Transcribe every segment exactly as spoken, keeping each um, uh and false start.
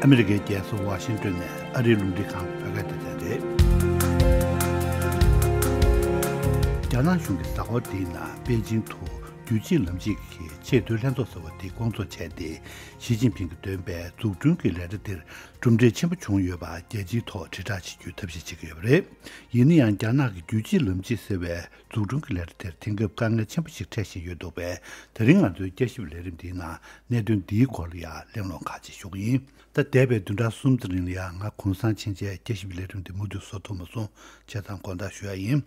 ཨ་མི་རི་ཀའི་རྒྱལ་ས་ཝ་ཤིང་ཏོན་ནས་ཨ་རིའི་རླུང་འཕྲིན་ཁང་གི་བོད་སྐད་སྡེ་ཚན་རེད། རྒྱ་ནག་གཞུང་གི་གཟའ་འཁོར་འདིའི་ནང་པེ་ཅིང་དུ་རྒྱུད་གཅིག་ལམ་གཅིག་གི་ཆེས་མཐོའི་ལྷན་ཚོགས་ཟེར་བ་དེ་སྐོང་ཚོགས་བྱས་ཏེ། ཞི་ཅིན་ཕིང་གིས་འདོན་པའི་འཛུགས་སྐྲུན་གྱི་ལས་གྲྭ་འདིར་གྲུབ་འབྲས་ཆེན་པོ་བྱུང་ཡོད་པ་རྒྱལ་སྤྱིའི་ཐོག་དྲིལ་བསྒྲགས་བྱེད་རྒྱུའི་ཐབས་ཤེས་བྱེད་ཀྱི་ཡོད་པ་རེད། ཡིན་ན་ཡང་རྒྱ་ནག་གི་རྒྱུད་གཅིག་ལམ་གཅིག་ཟེར་བའི་འཛུགས་སྐྲུན་གྱི་ལས་གྲྭ་དེར་དེང་སྐབས་དཀའ་ངལ་ཆེན་པོ་ཞིག་འཕྲད་བཞིན་ཡོད་འདུག་པས། དེ་རིང་ང་ཚོའི་བསྐྱར་ཞིབ་ལས་རིམ་འདིའི་ནང་གནད་དོན་འདིའི་སྐོར་ལ་ཡང་གླེང་སློང་ཁག་ཅིག་ཞུ་གི་ཡིན། ད་འདས་པའི་བདུན་ཕྲག་གསུམ་ཙམ་རིང་ལ་ཡང་ང་གུང་སེང་ཕྱིན་རྗེས་བསྐྱར་ཞིབ་ལས་རིམ་འདི་མུ་མཐུད་བཟོ་ཐུབ་མ་སོང་། བྱས་ཙང་དགོངས་དག་ཞུ་ཡ་ཡིན།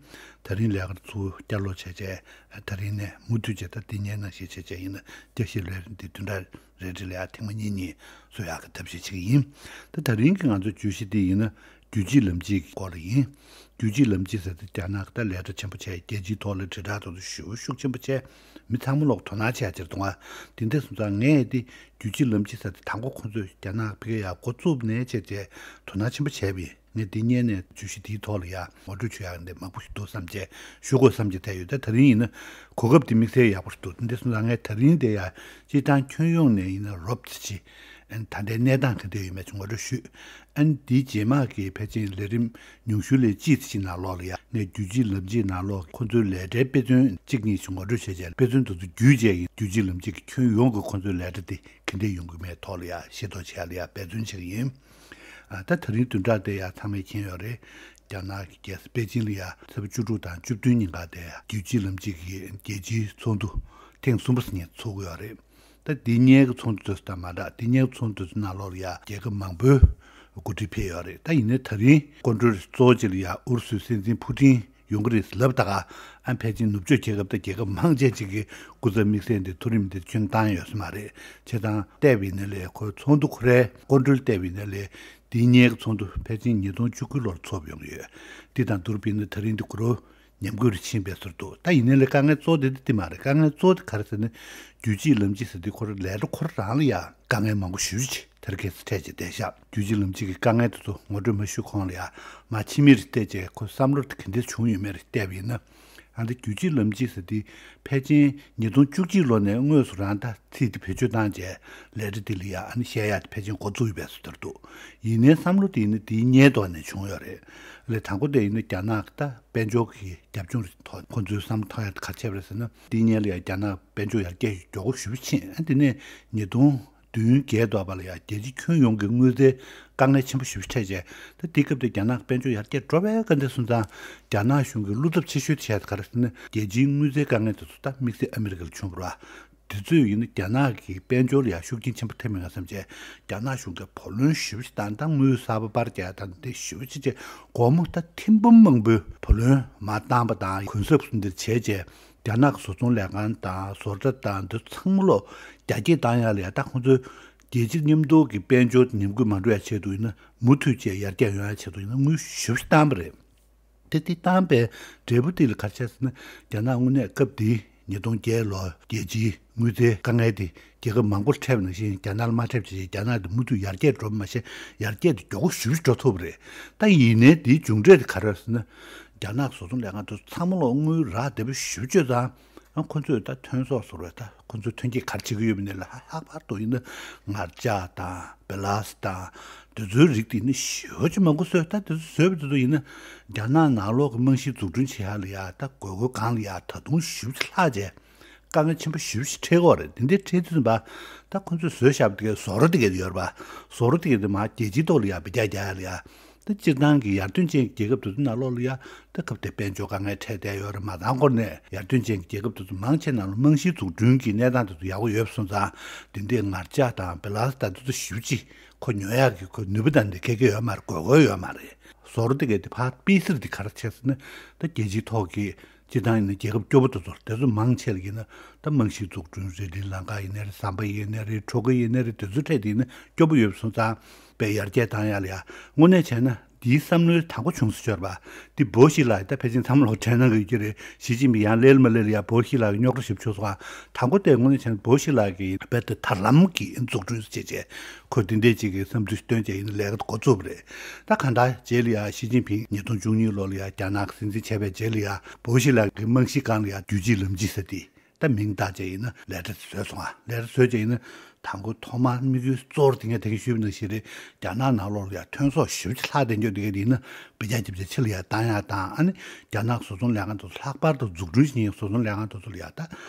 ད་རིང་ལས་ཀར་ཚུར་བསྐྱར་ལོག་བྱས་རྗེས་ད་རིང་ནས་མུ་མཐུད་བྱས་ད་འདི་ཉིན་ནང་བཞིན་བྱས་རྗེས་ཡིན་ན་བསྐྱར་ཞིབ་ལས་རིམ་འདི་བདུན་ཕྲག་རེ་རེ་ལ་ཡང་ཐེངས་མ་གཉིས་གཉིས་བཟོ་ཡག་གི་ཐབས་ཤེས་བྱེད་ཀྱི་ཡིན། ད་ད་རིང་གི་ང་ཚོའི་བརྗོད་གཞི་འདི་ཡིན་ན་རྒྱུད་གཅིག་ལམ་གཅིག་གི་སྐོར་ལ་ཡིན། རྒྱུད་གཅིག་ལམ་གཅིག་ཟེར་ཏེ་རྒྱ་ནག་གི་ད་ལས་གྲྭ་ཆེན་པོ་བྱས་རྒྱལ་སྤྱིའི་ཐོག་ལ་དྲིལ་བསྒྲགས་ཐོག་ཏུ་ཞེ་པོ་ཤུགས་ཆེན་པོ་བྱས། མི་ཚང་མ་ལོག་དོ་སྣང་བྱེད་ཡ་ཅིག་འདུག་ཨ། དེ་འདྲ་སོང་ཙང་ངས་འདི་རྒྱུད་གཅིག་ལམ་གཅིག་ཟེར་ཏེ་དང་པོ་ཁོང་ཚོས་རྒྱ་ནག་ཕ་གི་ཡ་འགོ་བཙུགས་ནས་བྱས་རྗེས་དོ་སྣང་ཆེན་པོ་བྱས་པ་ཡིན། ངས་འདི་སྔོན་ནས་བརྗོད་གཞི་འདིའི་ཐོག་ལ་ཡང་ངོ་སྤྲོད་ཞུ་ཡག་འདི་མང་པོ་ཞིག་འདུག་བསམ་བྱས་ཞུ་དགོས་བསམ་བྱས་བསྡད་ཡོད། ད་ད་རིང་ཡིན་ན་གོ་སྐབས་འདི་དམིགས་བསལ་ཡག་པོ་ཞིག་འདུག་དེ་འདྲ་སོང་ཙང་ངས་ད་རིང་དེ་ཡང་སྤྱིར་བཏང་ཁྱོན་ཡོངས་ནས་ཡིན་ན་རོབ་ཙམ་ཅིག་ཨན་ད་ལྟའི་གནས་སྟངས་ག་འདྲ་ཡོད་མེད་ཅིག་ངོ་སྤྲོད་ཞུས། ཨན་འདིའི་རྗེས་མ་གི་ཕལ་ཆེར་ལས་རིམ་ཉུང་ཤོས་ལས་གཅིག་ཙམ་ཅིག་ནང་ལོགས་ལ་ཡང་ངས་རྒྱུད་གཅིག་ལམ་གཅིག་ནང་ལོགས་ཁོ་ཚོའི་ལས་གྲྭའི་དཔེ་མཚོན་གཅིག་གཉིས་ཤིག་ངོ་སྤྲོད་བྱས་རྗེས་དཔེ་མཚོན་དེ་ཚོ་བརྒྱུད་རྗེས་ཡིན་རྒྱུད་གཅིག་ལམ་གཅིག་གི་ཁྱོན་ཡོངས་ཀྱི་ཁོ་ཚོའི་ལས་གྲྭ་དེ་ག་འདྲ་ཡོང་གི་མེད་ཐོག་ལ་ཡང་ཤེས་རྟོགས་བྱས་ལ་ཡང་འབད་བརྩོན་བྱེད་ཀྱི་ཡིན། ཨ་ད་ད་རིང་བདུན་ཕྲག་དེ་ཡང་ཚང་མས་མཁྱེན་ཡོད་རེད། རྒྱ་ནག་གི་རྒྱལ་ས་པེ་ཅིང་ལ་ཡང་ཚེས་པ་བཅུ་དྲུག་དང་བཅུ་བདུན་ཉིན་ཀ་དེ་རྒྱུད་གཅིག་ལམ་གཅིག་གི་རྒྱལ་སྤྱིའི་ཚོགས་འདུ་ཐེངས་གསུམ་པ་ཟེར་མཁན་ཚོགས་ཀྱི་ཡོད་རེད། ད་འདི་སྔོན་གྱི་ཚོགས་འདུ་དེ་ཚོ་དང་མ་འདྲ། འདི་སྔོན་གྱི་ཚོགས་འདུ་དེ་ཚོ་ནང་ལོགས་ལ་ཡང་རྒྱལ་ཁབ་མང་པོའི་འགོ་ཁྲིད་ཕེབས་ཡོད་རེད། ད་ཡིན་ནའི་ད་རིང་སྐུ་མགྲོན་གཙོ་བོ་གཅིག་ལ་ཡང་ཨུ་རུ་སུའི་སྲིད་འཛིན་ཕུ་ཏིན་ཡོང་གི་རེད་ལབ་ད་ག་ཨ་ཕལ་ཆེར་ནུབ་ཕྱོགས་རྒྱལ་ཁབ་དང་རྒྱལ་ཁབ་མང་ཆེ་ཅིག་གིས་སྐུ་ཚབ་དམིགས་བསལ་འདི་མཐོ་རིམ་འདིར་བྱོན་བཏང་ཡོད་ས་མ་རེད། བྱས་ཙང་བལྟས་པ་ཡིན་ན་ལས་ཁོའི་ཚོགས་འདུ་ཁོ་རའི་སྐུ་མགྲོན་བལྟས་པ་ཡིན་ན་ལས་འདི་སྔོན་གྱི་ཚོགས་འདུ་ཕལ་ཆེར་ཉིས་སྟོང་བཅུ་དགུ་ལོར་ཚོགས་ཡོང་གི་ཡོད། འདི་དང་བསྡུར་བ་ཡིན་ན་ད་རིང་འདི་ཁོ་རང་ཉམས་རྒུད་རུ་ཕྱིན་པའི་ཚོར་འདུག་ད་ཡིན་ནའི་ལས་དཀའ་ངལ་གཙོ་བོ་དེ་འདི་མ་རེད། དཀའ་ངལ་གཙོ་བོ་དེ་ག་རེ་ཟེར་ན། རྒྱུད་གཅིག་ལམ་གཅིག་ཟེར་དུས་ཁོ་རང་ལས་གྲྭ་ཁོ་རང་ལ་ཡང་དཀའ་ངལ་མང་པོ་ཞེ་པོ་ཅིག་དེ་རིང་ཁ་སང་འཕྲད་ཀྱི་བསྡད་ཤག་རྒྱུད་གཅིག་ལམ་གཅིག་གི་དཀའ་ངལ་དེ་ཚོ་ངོ་སྤྲོད་མ་ཞུས་གོང་ལ་ཡང་མ་ཕྱི་མིག་རེ་བལྟས་རྗེས་ཁོ་བསམ་བློ་དེ་ག་འདྲ་བྱུང་ཡོད་མེད་རེ་བལྟས་པ་ཡིན་ན། ཨ་འདི་རྒྱུད་གཅིག་ལམ་གཅིག་ཟེར་དུས་ཕལ་ཆེར་ཉིས་སྟོང་བཅུ་གཅིག་ལོ་ནས་དངོས་སུ་རང་ད་ཚིག་དེ་བེད་སྤྱོད་བཏང་རྗེས་ལས་གྲྭ་དེ་ལ་ཡང་ཨ་ནི་བཤད་ཡག་དེ་ཕལ་ཆེར་འགོ་བཙུགས་ཡོད་པའི་བཟོ་ལྟ་འདུག་ཡིན་ནའི་བསམ་བློ་དེ་ཡིན་ན་དེའི་སྔོན་ཐོག་ནས་བྱུང་ཡོད་རེད། ལས་དང་པོ་དེ་ཡིན་ན་རྒྱ་ནག་གི་ད་དཔལ་འབྱོར་གྱི་རྒྱབ་ལྗོངས་ཐོག་ཁོ་ཚོའི་བསམ་བློ་གཏོང་ཡ་ག་རེ་བྱས་པ་རེད་ཟེར་ན། འདི་སྔོན་ལ་ཡང་རྒྱ་ནག་དཔལ་འབྱོར་ཡར་རྒྱས་མགྱོགས་པོ་ཞེ་པོ་ཕྱིན། ཨ་འདི་ནས་ཉིས་སྟོང་བདུན་བརྒྱད་དུ་བ་ལ་ཡང་རྒྱལ་སྤྱི་ཁྱོན་ཡོངས་ཀྱི་དངུལ་རྩའི་དཀའ་ངལ་ཆེན་པོ་ཞེ་པོ་འཕྲད་རྗེས། ད་དེ་སྐབས་དེ་རྒྱ་ནག་དཔལ་འབྱོར་ཡར་རྒྱས་འགྲོ་བའི་སྐབས་འདི་སོང་ཙང་རྒྱ་ནག་གཞུང་གི་བློ་འཚབ་ཆེ་ཤོས་དེ་བྱས་ག་རེ་ཟེར་ན། རྒྱལ་སྤྱིའི་དངུལ་རྩའི་དཀའ་ངལ་དེ་ཚོ་ད་དམིགས་བསལ་ཨ་མི་རི་ཀ་ལ་བྱུང་བ་རེད་བ། དེ་ཚོས་ཡིན་ན་རྒྱ་ནག་གི་དཔལ་འབྱོར་ལ་ཡང་ཤུགས་རྐྱེན་ཆེན་པོ་ཐེབས་མེད་ན་བསམ་བྱས། རྒྱ་ནག་གཞུང་གིས་བུ་ལོན་ཞེ་པོ་ཅིག་བཏང་། ད་དངུལ་གསར་པ་པར་རྒྱག་དང་དེ་ཞེ་པོ་ཅིག་བྱས། སྒོར་མོ་ད་ཐེར་འབུམ་མང་པོའི་བུ་ལོན་མར་བཏང་པ་དང་གུན་གསབ་ཟུང་འདིར་བྱས་རྗེས། རྒྱ་ནག་གི་བཟོ་ཚོང་ལས་ཁང་དང་བཟོ་གྲྭ་དང་འདི་ཚང་མ་ལོ་རྒྱ་སྐྱེད་བཏང་ཡ་ལ་ཡ། ད་ཁོང་ཚོས་རྒྱལ་སྤྱི་མཉམ་དུ་གི་དཔལ་འབྱོར་ཉམས་རྒུད་མ་འགྲོ་ཡ་ཆེད་དུ་ཡིན་ན་མུ་མཐུད་བྱས་ཡར་རྒྱས་ཡོང་ཡ་ཆེད་དུ་ཡིན་ན་དངུལ་ཞེ་པོ་ཅིག་བཏང་པ་རེད། དེ་དེ་བཏང་པའི་འབྲས་བུ་དེ་ལ་ག་རེ་བྱས་ཟེར་ན། རྒྱ་ནག་དངོས་གནས་སྐབས་དེའི་ཉིས་སྟོང་བརྒྱད་ལོ་རྒྱལ་སྤྱིའི་དངུལ་རྩའི་དཀའ་ངལ་དེ་རྒྱལ་ཁབ་མང་པོར་འཕྲད་པ་ནང་བཞིན་རྒྱ་ནག་ལ་མ་འཕྲད་པ་བྱས། རྒྱ་ནག་དེ་མུ་མཐུད་ཡར་རྒྱས་འགྲོ་བ་མ་ཟད་ཡར་རྒྱས་དེ་མགྱོགས་པོ་ཞེ་པོ་ཅིག་འགྲོ་ཐུབ་པ་རེད། ད་ཡིན་ནའི་དེའི་མཇུག་འབྲས་དེ་ག་རེ་རེད་ཟེར་ན། རྒྱ་ནག་གི་བཟོ་ཚོང་ལས་ཁང་དེ་ཚོ་ཚང་མ་ལོ་དངུལ་རག་བདེ་པོ་ཞེ་པོ་ཅིག་བྱས་ཙང་། ཁོ་ཚོས་ད་ཐོན་ཟོག་བཟོ་བའི་ད་ཁོ་ཚོས་ཐོན་སྐྱེད་ག་རེ་བྱེད་ཀྱི་ཡོད་མེད་ལ་ལྷག་པར་དུ་ཡིན་ན་ངར་ལྕགས་དང་བེ་ལ་སི་དང་དེ་ཚོའི་རིགས་དེ་ནི་ཞེ་པོ་ཅིག་མང་པོ་བཟོས། ད་དེ་ཚོ་བཟོས་པ་དེ་ཚོ་ཡིན་ན་རྒྱ་ནག་ནང་ལོགས་ཀྱི་རྨང་གཞི་འཛུགས་སྐྲུན་བྱེད་ཡག་ལ་ཡ་ད་དགོས་མཁོ་སྒང་ལ་ཡ་ད་དུང་ཞེ་པོ་ཅིག་ལྷག་བྱས་དཀའ་ངལ་ཆེན་པོ་ཞེ་པོ་ཅིག་འཕྲད་ཀྱི་ཡོད་རེད། དེ་འདྲའི་འཕྲད་དུས་ཙམ་པ་ད་ཁོ་ཚོས་བཟོས་བཞག་པ་དེ་གའི་བཟོ་གྲྭ་དེ་གའི་ཡོད་རེད་པ། བཟོ་གྲྭ་དེ་གའི་དེ་མར་རྒྱལ་སྤྱིའི་ཐོག་ལ་ཡ་འབུད་རྒྱག་རྒྱག་ཡག་ལ་ཡ། ད་སྤྱིར་བཏང་གི་ཡར་ཐོན་ཅན་གྱི་རྒྱལ་ཁབ་དེ་ཚོ་ནང་ལོགས་ལ་ཡ་ད་སྐབས་དེ་དཔལ་འབྱོར་དཀའ་ངལ་འཕྲད་བསྡད་ཡོད་རེད། མ་འདང་སྐོར་ནས་ཡར་ཐོན་ཅན་གྱི་རྒྱལ་ཁབ་དེ་ཚོ་མང་ཆེ་ནང་ལ་རྨང་གཞིའི་འཛུགས་སྐྲུན་གྱི་གནས་སྟངས་དེ་ཚོ་ཡག་པོ་ཡོད་པ་སོང་ཙང་དེ་འདྲའི་ངར་ལྕགས་དང་བེ་ལ་སི་དང་དེ་ཚོ་ཞེ་པོ་ཅིག་ཁོ་ཉོ་ཡག་གི་ཁོ་ནུས་པ་དང་དེ་ཁེ་ཁེ་ཡོད་མ་རེད། དགོས་མཁོ་ཡོད་མ་རེད། བཟོ་གྲྭ་དེ་གའི་དེ་ཕར་དཔེ་གསར་དེ་ག་རེ་བྱས་ཟེར་ན། ད་རྒྱལ་སྤྱིའི་ཐོག་གི་སྤྱིར་བཏང་ཡིན་ན་རྒྱལ་ཁབ་སྐྱོ་པོ་དེ་ཚོ་དེ་ཚོ་མང་ཆེ་ལ་ཡིན་ན་ད་རྨང་གཞིའི་འཛུགས་སྐྲུན་རེད། སྲིད་ལམ་ཁ་ཡིན་ནའི་རེད། ཟམ་པ་ཡིན་ནའི་རེད། གྲོ་གུ་ཡིན་ནའི་རེད། དེ་ཚོ་འཕྲད་དེ་ཡིན་ན་སྐྱོ་པོ་ཡོད་པ་སོང་ཙང་དཔེ་ཡར་རྒྱས་བཏང་ཡག་ལ་ཡ་དངོས་གནས་བྱས་ན། འདིའི་བསམ་བློའི་དང་པོ་བྱུང་ས་ཤོར་བ། འདི་བོ་ཤི་ལགས་ད་ཕལ་ཆེར་འཛམ་གླིང་དྲན་གནང་གི་ཡོད་ཀྱི་རེད། ཞི་ཅིན་ཕིང་ཡང་སླེབས་མ་སླེབས་ལ་ཡ་བོ་ཤི་ལགས་ཀྱི་རྙོག་དྲ་ཞིག་བྱུང་སོང་། དང་པོ་དེ་དངོས་གནས་བྱས་ན་བོ་ཤི་ལགས་ཀྱིས་རྦད་དེ་ཐར་ལམ་གྱི་འཛུགས་སྐྲུན་བྱས་རྗེས་ཁོས་འདི་འདྲས་ཅིག་གི་བསམ་ཚུལ་བཏོན་རྗེས་ཡིན་ན་ལས་ཀ་འགོ་བཙུགས་པ་རེད། ད་གང་ལྟར་རྗེས་ལ་ཡ་ཞི་ཅིན་ཕིང་ཉིས་སྟོང་བཅུ་གཉིས་ལོ་ལ་ཡ་རྒྱ་ནག་གི་སྲིད་འཛིན་བྱས་པའི་རྗེས་ལ་ཡ་བོ་ཤི་ལགས་ཀྱི་རྨང་གཞི་སྒང་ལ་ཡ་རྒྱུད་གཅིག་ལམ་གཅིག་ཟེར་དེ། ད་ ད་མིང་བཏགས་བྱས་ཡིན་ན་ལས་གྲྭ་དེ་བཟོས་སོང་ང་། ལས་གྲྭ་བཟོས་བྱས་ཡིན་ན་དང་པོ་ཐོག་མར་དམིགས་ཡུལ་གཙོ་བོར་དེ་ངས་ད་གིན་ཞུས་པ་ནང་བཞིན་རེད། རྒྱ་ནག་ནང་ལོགས་ལ་ཡ་ཐོན་ཟོག་ཞེ་པོ་ཅིག་ལྷག་བསྡད་འཇོག་དེ་ག་དེ་ཡིན་ན་བི་ཇ་རྒྱབ་བྱས་ཕྱི་ལ་ཡ་བཏང་ཡ་དང་། ཨ་ནི་རྒྱ་ནག་བཟོ་ཚོང་ལས་ཁང་དེ་ཚོ་ལྷག་པར་དུ་འཛུགས་སྐྲུན་བྱེད་མཁན་བཟོ་ཚོང་ལས་ཁང་དེ་ཚོ་ལ་ཡ་ད་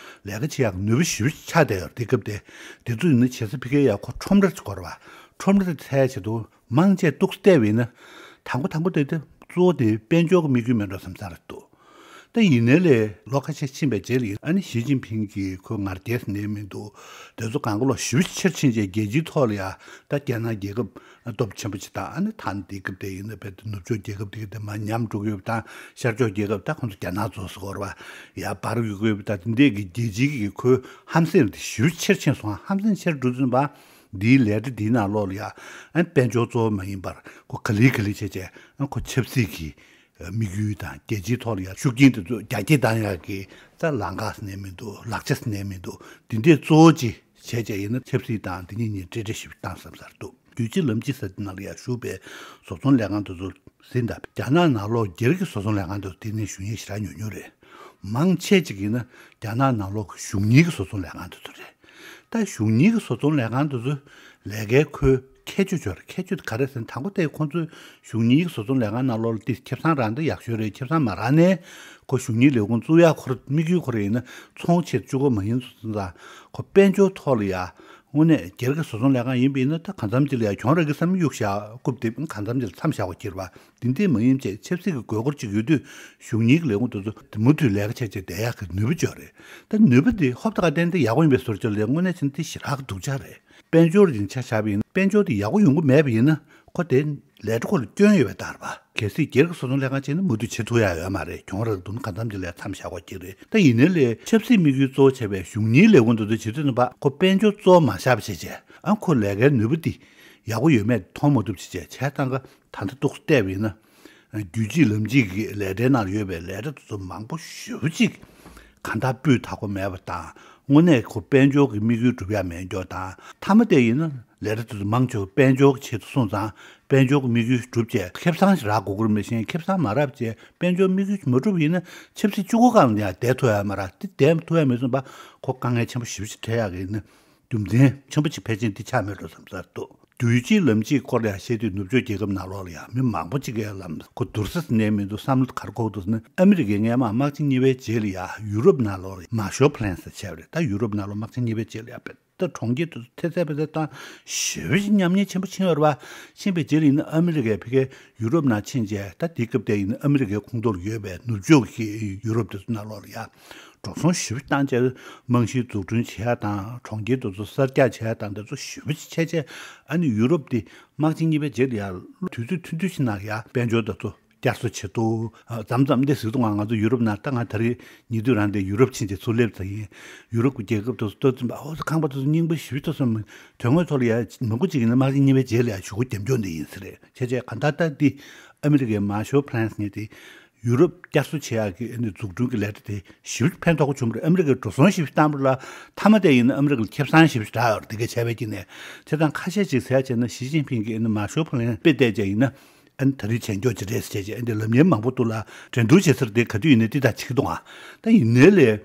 ལས་ཀ་བྱེད་ཡག་གི་ནུས་པ་ཞེ་པོ་ཅིག་ཆགས་བསྡད་ཡོད་རེད། དེ་སྐབས་དེ་དེ་ཚོ་ཡིན་ན་བྱེད་ས་ཕ་གིར་ཡ་ཁོ་ཁྲོམ་ར་ཅིག་དགོས་རེད་བ། ཁྲོམ་ར་དེ་འཚོལ་ཡ་ཆེད་དུ་མང་ཆེ་གཏུགས་བལྟས་པ་ཡིན་ན། དང་པོ་དང་པོ་དེ་དེ་གཙོ་བོ་དེ་དཔལ་འབྱོར་གྱི་དམིགས་ཡུལ་མེད་འགྲོ་བསམ་ས་རེད་འདུག་ད་ཡིན་ནའི་ལས་ལོ་ཁ་ཤས་ཕྱིན་པའི་རྗེས་ལ་ཡིན། ཨ་ནི་ཞི་ཅིན་ཕིང་གིས་ཁོ་ང་རྒྱལ་ཟེར་ནས་མི་འདུག་དེ་ཚོ་གང་ག་ལོ་ཞེ་པོ་ཆེར་ཕྱིན་རྗེས་རྒྱལ་སྤྱིའི་ཐོག་ལ་ཡ་ད་རྒྱ་ནག་རྒྱལ་ཁབ་སྟོབས་ཆེན་པོ་ཅིག་དང་། ཨ་ནི་ད་ནི་དེ་སྐབས་དེ་ཡིན་ན་བས་ནུབ་ཕྱོགས་རྒྱལ་ཁབ་དེ་ག་དེ་མར་ཉམས་འགྲོ་གི་ཡོད་པ་དང་། ཤར་ཕྱོགས་རྒྱལ་ཁབ་ད་ཁོང་ཚོ་རྒྱ་ནག་ཚོ་ཟེར་གོ་རེད་བ། ཡར་འབར་གི་ཡོད་པ་དང་། དེ་འདྲས་ཀྱི་རྒྱལ་སྤྱིའི་གི་ཁོའི་ཧམ་སེམས་དེ་ཞེ་པོ་ཆེར་ཕྱིན་སོང་། ཧམ་སེམས་ཆེར་འགྲོ་དུས་ཙམ་པ། འདིའི་ལས་གྲྭ་འདིའི་ནང་ལོགས་ལ་ཡ་ཨ་དཔལ་འབྱོར་གཙོ་བོ་མ་ཡིན་པར་ཁོ་ག་ལེ་ག་ལེ་བྱས་བྱས་ཨ་ཁོ་ཆབ་སྲིད་ཀྱི་དམིགས་ཡུལ་དང་རྒྱལ་སྤྱིའི་ཐོག་ལ་ཡ་ཤུགས་རྐྱེན་དེ་ཚོ་རྒྱ་སྐྱེད་བཏང་ཡག་གི་ད་ལམ་ཁ་ཟེར་ནས་མི་འདུག་ལག་ཆ་ཟེར་ནས་མི་འདུག་དེ་འདྲས་གཙོ་བོ་ཅིག་བྱས་བྱས་ཡིན་ན་ཆབ་སྲིད་དང་དེ་གཉིས་གཉིས་འབྲེལ་འདྲིས་ཞིག་བཏང་བསམ་ས་རེད་འདུག་རྒྱུད་གཅིག་ལམ་གཅིག་ཟེར་དེ་ནང་ལ་ཡ་ཞུགས་པའི་བཟོ་ཚོང་ལས་ཁང་དེ་ཚོ་ཟིན་ད། རྒྱ་ནག་ནང་ལོགས་སྒེར་གྱི་བཟོ་ཚོང་ལས་ཁང་དེ་ཚོ་དེ་ནས་ཞུ་མཁན་ཞེ་དྲག་ཉུང་ཉུང་རེད། མང་ཆེ་ཅིག་ཡིན་ན་རྒྱ་ནག་ནང་ལོགས་ཀྱི་གཞུང་གཉེར་གྱི་བཟོ་ཚོང་ལས་ཁང་དེ་ཚོ་རེད། ད་གཞུང་གཉེར་གྱི་བཟོ་ཚོང་ལས་ཁང་དེ་ཚོ་ལས་ཀའི་ཁོའི་ཁྱད་ཆོས་ཅིག་ཡོད་རེད། ཁྱད་ཆོས་དེ་ག་རེ་ཟེར་ན། དང་པོ་དེ་ཁོང་ཚོའི་གཞུང་གཉེར་གྱི་བཟོ་ཚོང་ལས་ཁང་ནང་ལོགས་ལ་དེ་ཁེ་བཟང་རག་ན་ཡག་ཤོས་རེད། ཁེ་བཟང་མ་རག་ནའི་ཁོ་གཞུང་གཉེར་ལས་ཁུངས་བཙུགས་ཡག་ཁོ་ར་དམིགས་ཡུལ་ཁོ་ར་ཡིན་ན་ཚོང་ཆེད་བཅུག་གི་མ་ཡིན་ཙང་། ཁོ་དཔལ་འབྱོར་ཐོག་ལ་ཡ་དངོས་གནས་སྒེར་གྱི་བཟོ་ཚོང་ལས་ཁང་ཡིན་པ་ཡིན་ན་ད་གང་འཚམ་ཅིག་ལ་ཡ་གྱོང་རག་གི་བསམ་གཡུག་བཞག་རྐུབ་དེ་གང་འཚམ་ཅིག་ལ་མཚམས་བཞག་པ་ཁྱེར་བ། དེ་འདྲས་མ་ཡིན་བྱས་ཆབ་སྲིད་ཀྱི་དགོས་མཁོ་ཅིག་ཡོད་དུས་གཞུང་གཉེར་གྱི་ལས་ཁུངས་དེ་ཚོ་མུ་མཐུད་ལས་ཀ་བྱས་བྱས་བསྡད་ཡག་གི་ནུས་པ་ཅིག་ཡོད་རེད། ད་ནུས་པ་དེ་ཧོབ་ཏེ་ག་བརྟེན་ཏེ་ཡག་པོ་ཡིན་པའི་བཟོ་འདྲ་ལས་དངོས་གནས་བྱས་ན་དེ་ཞེ་དྲག་གི་སྡུག་ཅག་རེད། དཔལ་འབྱོར་ཡིན་ཆ་བཞག་པ་ཡིན་ན། དཔལ་འབྱོར་དེ་ཡག་པོ་ཡོང་གི་མེད་པ་ཡིན་ན་ཁོ་དེ་ལས་གྲྭ་ཁོ་ལ་སྐྱོན་ཡོད་པའི་རྟགས་རེད་པ། གལ་སྲིད་སྒེར་གྱི་བཟོ་ཚོང་ལས་ཁང་བྱས་ན་མུ་མཐུད་བྱེད་ཐུབ་ཡག་ཡོད་མ་རེད། གྱོང་རག་དུས་ན་གང་འཚམ་ཅིག་ལ་མཚམས་བཞག་དགོས་ཀྱི་རེད། ད་ཡིན་ནའི་ལས་ཆབ་སྲིད་དམིགས་ཡུལ་གཙོ་བོ་བྱས་པའི་གཞུང་གཉེར་ལས་ཁུངས་དེ་ཚོ་བྱེད་དུས་ཙམ་པ་ཁོ་དཔལ་འབྱོར་གཙོ་བོ་མ་བཞག་པ་བྱས་བྱས་ཨ་ཁོ་ལས་ཀའི་ནུས་པ་འདི་ཡག་པོ་ཡོད་མེད་མཐོང་མ་ཐུབ་བྱས་བྱས་བྱས་ཙང་ཀ་ད་ལྟ་ཏོག་ཙམ་བལྟས་པ་ཡིན་ན། རྒྱུད་གཅིག་ལམ་གཅིག་གི་ལས་གྲྭའི་ནང་ཡོད་པའི་ལས་གྲྭ་དེ་ཚོ་མང་པོ་ཞེ་པོ་ཅིག་གང་ལྟར་སྤུས་དག་པོ་མེད་པ་དང་། དངོས་གནས་ཁོ་དཔལ་འབྱོར་གྱི་དམིགས་ཡུལ་སྒྲུབ་ཡག་མེད་འགྱོ་དང་། མཐའ་མ་དེ་ཡིན་ན་ལས་གྲྭ་དེ་ཚོ་མང་ཆེ་བ་དཔལ་འབྱོར་གྱི་ཆེད་དུ་སོང་ཙང་། དཔལ་འབྱོར་གྱི་དམིགས་ཡུལ་སྒྲུབ་བྱས་ཁེ་བཟང་ཞིག་རག་དགོས་ཀྱི་རེད། མ་གཞི་ཁེ་བཟང་མ་རག་བྱས་དཔལ་འབྱོར་དམིགས་ཡུལ་མ་འགྲུབ་ཡིན་ན་ཆབ་སྲིད་བཅུ་དགུ་སྒང་ལ་ཡང་བསྡད་ཐུབ་ཡག་མ་རེད། དེ་བསྡད་ཐུབ་ཡག་མེད་སོང་པ་ཁོ་དཀའ་ངལ་ཆེན་པོ་ཞེ་པོ་ཅིག་འཕྲད་ཡག་གི་ཡིན་ན། རྒྱུ་མཚན་ཆེན་པོ་ཅིག་ཕལ་ཆེར་འདི་ཆགས་མེད་འགྲོ་བསམ་ས་རེད་འདུག་རྒྱུད་གཅིག་ལམ་གཅིག་སྐོར་ལ་ཡང་བཤད་དུས་ནུབ་ཕྱོགས་རྒྱལ་ཁབ་ནང་ལོགས་ལ་ཡང་མི་མང་པོ་ཅིག་གིས་ལམ་ཁོ་བསྡུར་ས་ཟིན་ནས་མི་འདུག་བསམ་བློ་ག་རེ་འཁོར་འདུག་ཟེར་ན། ཨ་མི་རི་ཀས་སྔས་མ་དམག་ཆེན་གཉིས་པའི་རྗེས་ལ་ཡང་ཡུ་རོབ་ནང་ལོགས་ལ་མར་ཤལ་པ་ལན་ཟེར་བྱས་པ་རེད། ད་ཡུ་རོབ་ནང་ལོགས་དམག་ཆེན་གཉིས་པའི་རྗེས་ལ་ཡང་དཔེ་ད་གྲོང་ཁྱེར་དུ་ཐེ་ཚད་དཔེ་ཚད་བཏང་ཞེ་པོ་ཅིག་ཉམས་ཉེས་ཆེན་པོ་ཕྱིན་ཡོད་རེད་པ། ཕྱིན་པའི་རྗེས་ལ་ཡིན་ན་ཨ་མི་རི་ཀས་ཕ་གིར་ཡུ་རོབ་ནང་ཕྱིན་རྗེས། ད་དེའི་སྐབས་དེ་ཡིན་ན་ཨ་མི་རི་ཀའི་ཁོངས་གཏོགས་ལ་ཡོད་པའི་ནུབ་ཕྱོགས་ཀྱི་ཡུ་རོབ་དེ་ཚོ་ནང་ལོགས་ལ་ཡང་། འགྲོ་སོང་ཞེ་པོ་བཏང་བྱས་རྨང་གཞི་འཛུགས་སྐྲུན་བྱེད་ཡག་དང་། གྲོང་ཁྱེར་དེ་ཚོ་གསར་རྒྱག་བྱེད་ཡག་དང་། དེ་ཚོ་ཞེ་པོ་ཅིག་བྱས་བྱས། ཨ་ནི་ཡུ་རོབ་དེ་དམག་ཆེན་གཉིས་པའི་རྗེས་ལ་ཡང་དུས་ཚོད་ཐུང་ཐུང་ཞིག་ནང་ཡང་དཔལ་འབྱོར་དེ་ཚོ་བསྐྱར་གསོ་བྱེད་དུས། མཚམས་མཚམས་འདི་ཟེར་དུས་ང་ང་ཚོ་ཡུ་རོབ་ནང་། ད་ང་ད་རེས་ཉེ་དུས་རང་དེ་ཡུ་རོབ་ཕྱིན་བྱས་ཚུར་སླེབས་ཚར་ཡིན། ཡུ་རོབ་ཀྱི་རྒྱལ་ཁབ་དེ་ཚོ་ལྟ་ཙམ་པ། ཨོ་ཁང་པ་དེ་ཚོ་རྙིང་པ་ཞེ་པོ་ཅིག་ཐོན་སོང་། དོན་དངོས་ཐོག་ལ་ཡང་མང་པོ་ཅིག་ཡིན་ན་དམག་ཆེན་གཉིས་པའི་རྗེས་ལ་ཡང་གཞུག་གུ་རྒྱབ་སྐྱོར་འདི་ཡིན་ས་རེད། བྱས་བྱས་གང་ལྟར་ད་འདི་ཨ་མི་རི་ཀའི་མར་ཤལ་པ་ལན་ཟེར་མཁན་དེ། ཡུ་རོབ་བསྐྱར་གསོ་བྱེད་ཡག་གི་ཨ་ནི་འཛུགས་སྐྲུན་གྱི་ལས་གྲྭ་དེ་ཞེ་པོ་ཕན་ཐོགས་པོ་བྱུང་བ་རེད། ཨ་མི་རི་ཀས་འགྲོ་སོང་ཞེ་པོ་བཏང་བ་ལ། མཐའ་མ་དེ་ཡིན་ན་ཨ་མི་རི་ཀ་ལ་ཁེ་བཟང་ཞེ་པོ་རག་ཡོད་རེད། དེ་གས་བྱས་པའི་རྐྱེན་ནས། བྱས་ཙང་ཁ་ཤས་ཅིག་ཟེར་ཡག་བྱས་ན་ཞི་ཅིན་ཕིང་གིས་ཨ་ནི་མར་ཤལ་པ་ལན་དཔེ་བལྟས་བྱས་ཡིན་ན། ཨ་ནི་ད་རེས་བྱས་འགྱོག་ཅིག་རེད་ཟེར་བྱས་བྱས། ཨ་ནི་ལམ་ཡན་མང་པོ་འདུག་ལ། འགྲན་བསྡུར་བྱེད་ས་དེ་ག་དུས་ཡིན་ནའི་དེ་ལྟར་བྱེད་ཀྱི་འདུག་ཨ། ད་ཡིན་ནའི་ལས།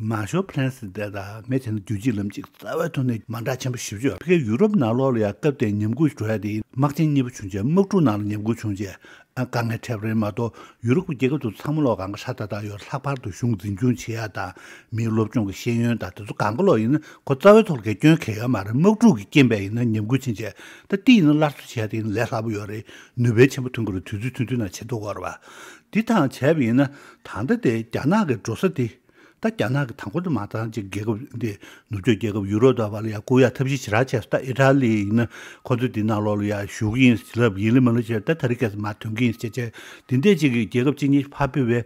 མར་ཤལ་པ་ལན་ཟེར་དེ་དང་ངས་བྱས་ན་རྒྱུད་གཅིག་ལམ་གཅིག་རྩ་བའི་ཐོག་ནས་མ་འདྲ་ཆེན་པོ་ཞེ་པོ་ཅིག་ཡོད། ཕ་གིའི་ཡུ་རོབ་ནང་ལོགས་ལ་ཡང་སྐབས་དེར་ཉམས་རྒུད་འགྲོ་ཡ་དེ་དམག་ཆེན་གཉིས་པ་བྱུང་རྗེས་དམག་འཁྲུག་ནང་ལ་ཉམས་རྒུད་བྱུང་རྗེས། ཨ། དཀའ་ངལ་འཕྲད་པ་རེད་མ་གཏོགས། ཡུ་རོབ་ཀྱི་རྒྱལ་ཁབ་དེ་ཚང་མ་ལོག་གང་ག་ཧྲ་ཏག་ཏག་ཡོད། ལྷག་པར་དུ་གཞུང་འཛིན་སྐྱོང་བྱེད་ཡ་དང་། མིའི་སློབ་སྦྱོང་གི་ཤེས་ཡོན་དང་དེ་ཚོ་གང་ག་ལོག་ཡིན་ན་ཁོ་རྩ་བའི་ཐོག་ལ་གའི་སྐྱོན་གང་ཡང་ཡོད་མ་རེད། དམག་འཁྲུག་གི་རྐྱེན་པས་ཡིན་ན་ཉམས་རྒུད་ཕྱིན་བྱས། ད་དེ་ཡིན་ན་སླར་གསོ་བྱེད་ཡ་དེ་ཡིན་ན་ལས་སླ་པོ་ཡོད་རེད། ནུས་པ་ཆེན་པོ་ཐོན་གྱི་རེད། དུས་ཚོད་ཐུང་ཐུང་ནང་བྱེད་ཐུབ་ཀྱི་ཡོད་རེད་པ། འདི་དང་བྱས་པ་ཡིན་ན་ད་ལྟ་དེ་རྒྱ་ནག་གི་འགྲོ་ས་དེ། ད་རྒྱ་ནག་གི་དང་པོ་དེ་མ་ཚང་ཅིག་རྒྱལ་ཁབ་འདི་ནུབ་ཕྱོགས་རྒྱལ་ཁབ་ཡུ་རོབ་དང་བར་ལ་ཡང་བསྐུར་ཡ་ཐབས་ཤེས་ཞེ་དྲག་བྱས་སོང་། ད་ཨི་ཊ་ལི་ཡིན་ན་ཁོ་ཚོ་འདི་ནང་ལོགས་ལ་ཡང་ཞུགས་ཀྱི་ཡིན་ཟེར་ལབ། ཡིན་ལ་མིན་ལ་བྱས། ད་ད་རེས་ཁ་སང་མར་ཐོན་གྱི་ཡིན་ཟེར་བྱས། དེ་འདྲས་ཅིག་གི་རྒྱལ་ཁབ་གཅིག་གཉིས་ཕར་ཕུད་པའི།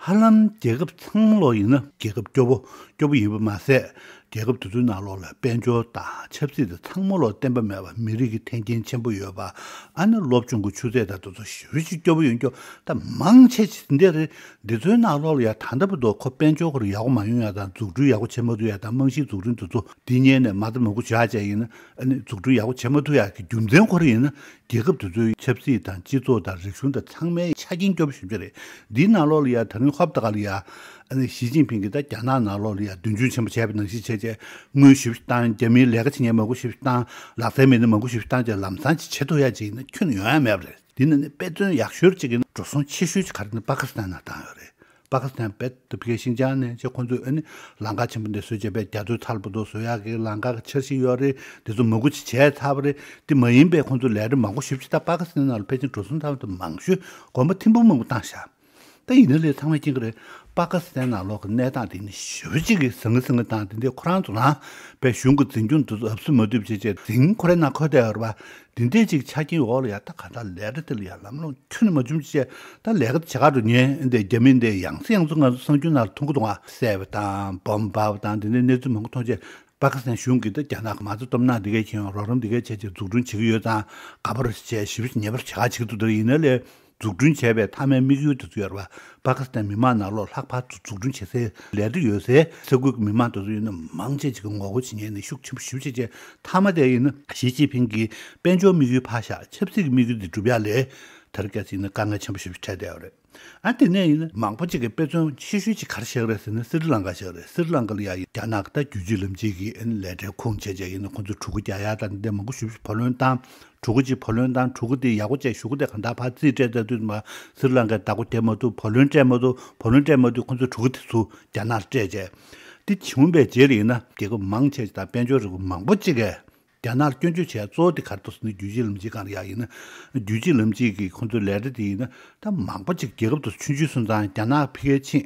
ཧ་ལམ་རྒྱལ་ཁབ་ཚང་མ་ལོག་ཡིན་ན་རྒྱལ་ཁབ་སྐྱོ་པོ་སྐྱོ་པོ་ཡིན་པ་མ་ཟད། རྒྱལ་ཁབ་དེ་ཚོའི་ནང་ལོགས་ལ་དཔལ་འབྱོར་དང་ཆབ་སྲིད་དེ་ཚང་མ་ལོག་བརྟན་པ་མེད་པ། མི་རིགས་ཀྱི་འཐེན་འཁྱེར་ཆེན་པོ་ཡོད་པ། ཨ་ནི་སློབ་སྦྱོང་གི་ཆུ་ཚད་དང་དེ་ཚོ་ཞེ་པོ་ཅིག་སྐྱོ་པོ་ཡོད་རྒྱུ་ད་མང་ཆེ་ཅིག་འདི་རེད། འདི་ཚོའི་ནང་ལོགས་ལ་ཡ་ད་ལྟ་བར་དུ་ཁོ་དཔལ་འབྱོར་ཁོ་རང་ཡག་པོ་མ་ཡོང་ཡ་དང་། འཛུགས་སྐྲུན་ཡག་པོ་བྱེད་མ་ཐུབ་ཡ་དང་། རྨང་གཞི་འཛུགས་སྐྲུན་དེ་ཚོ་འདི་སྔོན་ནས་མ་རྩ་མང་པོ་བྱས་བྱས་ཡིན་ན། ཨ་ནི་འཛུགས་སྐྲུན་ཡག་པོ་བྱེད་མ་ཐུབ་ཡ་གི་རྒྱུ་མཚན་ཁོ་རང་ཡིན་ན། རྒྱལ་ཁབ་དེ་ཚོའི་ཆབ་སྲིད་དང་སྤྱི་ཚོགས་དང་རིག་གཞུང་དང་ཚང་མའི་ཆ་རྐྱེན་སྐྱོ་པོ་ཞེ་པོ་ཅིག་རེད། འདིའི་ནང་ལོགས་ལ་ཡ་ད་རིང་ཧོབ་ཏེ་ག་ལ་ཡ། ཨ་ ཨ་ནི་ཞི་ཅིན་ཕིང་གིས་ད་རྒྱ་ནག་ནང་ལོགས་ལ་ཡ་མདུན་སྐྱོད་ཆེན་པོ་བྱས་པ་ནང་བཞིན་བྱས་བྱས་དངུལ་ཞེ་པོ་བཏང་། རྒྱ་མིའི་ལས་ཀ་བྱེད་མཁན་མང་པོ་ཞེ་པོ་བཏང་། ལག་རྩལ་མི་སྣ་མང་པོ་ཞེ་པོ་བཏང་བྱས་ལམ་སང་ཅིག་བྱེད་ཐུབ་ཡ་ཅིག་ཡིན་ན་ཁྱོན་ནས་ཡོང་ཡ་མེད་པ་རེད། འདི་ནི་ནི་དཔེ་མཚོན་ཡག་ཤོས་ཅིག་ཡིན་ན་འགྲོ་སོང་ཆེ་ཤོས་ཅིག་ག་རེ་ཡིན་ན་པ་ཀི་སི་ཐན་ནང་བཏང་ཡོད་རེད། པ་ཀི་སི་ཐན་བལ་ཏུ་ཕི་ཤིན་ཅང་ནས་ཅེ་ཁོང་ཚོས་ཨ་ནི་ལམ་ཁ་ཆེན་པོ་འདི་བཟོས་བྱས་པའི་རྒྱ་མཚོའི་ཚ་ལ་བུ་དོ་བཟོ་ཡག་གི་ལམ་ཁ་འཆར་གཞི་ཡོད་རེད། འདི་ཚོ་མང་པོ་ཅིག་བྱས་ཚར་བ་རེད། འདི་མ་ཡིན་པའི་ཁོང་ཚོ་ལས་རིགས་མང་པོ་ཞེ་པོ་ཅིག་ད་པ་ཀི་སི་ཐན་ནང་ལ་ཕལ་ཆེར་འགྲོ་སོང་ཚང་མ་དེ་མང་ཤོས་གོམ་པ་ཐེར་འབུམ་མང་པོ་བཏང་ཤག་ད་ཡིན་ན་ལས་ཚང་མས་མཁྱེན་གྱི་རེད། པ་ཀི་སི་ཐན་ནང་ལོགས་ཀྱི་གནས་སྟངས་དེ་ནི་ཞེ་པོ་ཅིག་གི་ཟང་ངེ་ཟིང་ངེ་དང་། དེ་འདྲའི་ཁོ་རང་ཚོ་རང་པའི་གཞུང་གི་འཛིན་སྐྱོང་དེ་ཚོ་ཨབ་སུ་མ་ཐུབ་བྱས་བྱས་འཛིང་ཁོ་རའི་ནང་འཁོད་བསྡད་ཡོད་རེད་པ། དེ་འདྲའི་ཅིག་ཆ་རྐྱེན་འོག་ལ་ཡ་ད་ག་ད་ལས་ཀ་དེ་ལ་ཡ་ལམ་ལྷོང་ཁྱོན་ནས་མ་བྱུང་བྱས་བྱས་ད་ལས་ཀ་དེ་བྱེད་ག་འགྲོ་ཉན་འདི་རྒྱ་མི་འདི་ཡང་སེ་ཡང་སེ་ང་ཚོ་གསར་འགྱུར་ནང་ལ་མཐོང་གི་འདུག་ཨ། བསད་པ་དང་བོམ་འབར་བ་དང་དེ་འདྲའི་གནས་ཚུལ་མང་པོ་མཐོང་བྱས་པ་ཀི་སི་ཐན་གཞུང་གིས་ད་རྒྱ་ནག་གི་མ་རྩ་སྟོབས་ན་འདི་གས་ཁྱེད་རོགས་རམ་འདི་གས་བྱས་བྱས་འཛུགས་སྐྲུན་བྱེད་ཀྱི་ཡོད་ཙང་ག་པར་བྱས་ཞིབ་ཉེ་པར་བྱེད་ག་བྱེད་ཀྱི་འདུག་དེ་ཡིན་ན་ལས། འཛུགས་སྐྲུན་བྱས་པའི་མཐའ་མའི་དམིགས་ཡུལ་དེ་ཚོ་ཡོད་རེད་པ། པ་ཀི་སི་ཐན་མི་མང་ནང་ལོགས་ལྷག་པར་དུ་འཛུགས་སྐྲུན་བྱེད་སའི་ལས་རིགས་ཡོད་སའི་ས་ཁུལ་གྱི་མི་མང་དེ་ཚོ་ཡིན་ན་མང་ཆེ་ཅིག་གི་ངོ་རྒོལ་བྱེད་མཁན་ནི་ཤུགས་ཆེན་པོ་ཞེ་པོ་ཅིག་བྱས། མཐའ་མ་དེ་ཡིན་ན་ཞི་ཅིན་ཕིང་གིས་དཔལ་འབྱོར་དམིགས་ཡུལ་ཕར་བཞག་ཆབ་སྲིད་ཀྱི་དམིགས་ཡུལ་དེ་སྒྲུབ་ཡ་ལས་དེ་རིང་ཁ་སང་ཡིན་ན་དཀའ་ངལ་ཆེན་པོ་ཞེ་པོ་ཅིག་འཕྲད་བསྡད་ཡོད་རེད། ཨ་དེ་ནས་ཡིན་ན་མང་པོ་ཅིག་གིས་དཔེ་མཚོན་ཆེ་ཤོས་ཅིག་ག་རེ་བཞག་རེད་ཟེར་ན་སི་རི་ལང་ཀ་བཞག་རེད། སི་རི་ལང་ཀ་ལ་ཡ་རྒྱ་ནག་གི་ད་རྒྱུད་གཅིག་ལམ་གཅིག་གི་ཨ་ནི་ལས་གྲྭའི་ཁུངས་བྱས་བྱས་ཡིན་ན་ཁོང་ཚོས་གྲུ་གུ་རྒྱག་ཡ་དང་འདི་འདྲ་མང་པོ་ཞེ་པོ་ཅིག་བུ་ལོན་བཏང་། གྲུ་གུ་གཅིག་བུ་ལོན་བཏང་། གྲུ་གུ་དེ་ཡག་པོ་བྱས་གཞུག་གུ་དེ་གང་ལྟར་ཕར་རྩིས་སྤྲད་ཚར་དུས་མ་སི་རི་ལང་ཀའི་བདག་པོ་བསྡད་མ་ཐུབ། བུ་ལོན་སྤྲད་མ་ཐུབ། བུ་ལོན་སྤྲད་མ་ཐུབ། ཁོང་ཚོས་གྲུ་གུ་དེ་ཚུར་རྒྱ་ནག་ལ་སྤྲད་བྱས། དེ་བྱུང་བའི་རྗེས་ལ་ཡིན་ན་རྒྱལ་ཁབ་མང་ཆེ་ཞིག་དང་དཔལ་འབྱོར་རིག་པ་མང་པོ་ཅིག་གིས་རྒྱ་ནག་ལ་སྐྱོན་བརྗོད་བྱས་གཙོ་བོ་དེ་ག་རེ་འདུག་ཟེར་ན་རྒྱུད་གཅིག་ལམ་གཅིག་སྒང་ལ་ཡ་ཡིན་ན། རྒྱུད་གཅིག་ལམ་གཅིག་གི་ཁོང་ཚོའི་ལས་གྲྭ་དེ་ཡིན་ན་ད་མང་པོ་ཅིག་རྒྱལ་ཁབ་དེ་ཚོ་ཆུང་ཆུང་སོང་ཙང་རྒྱ་ནག་ཕ་གིར་ཕྱིན།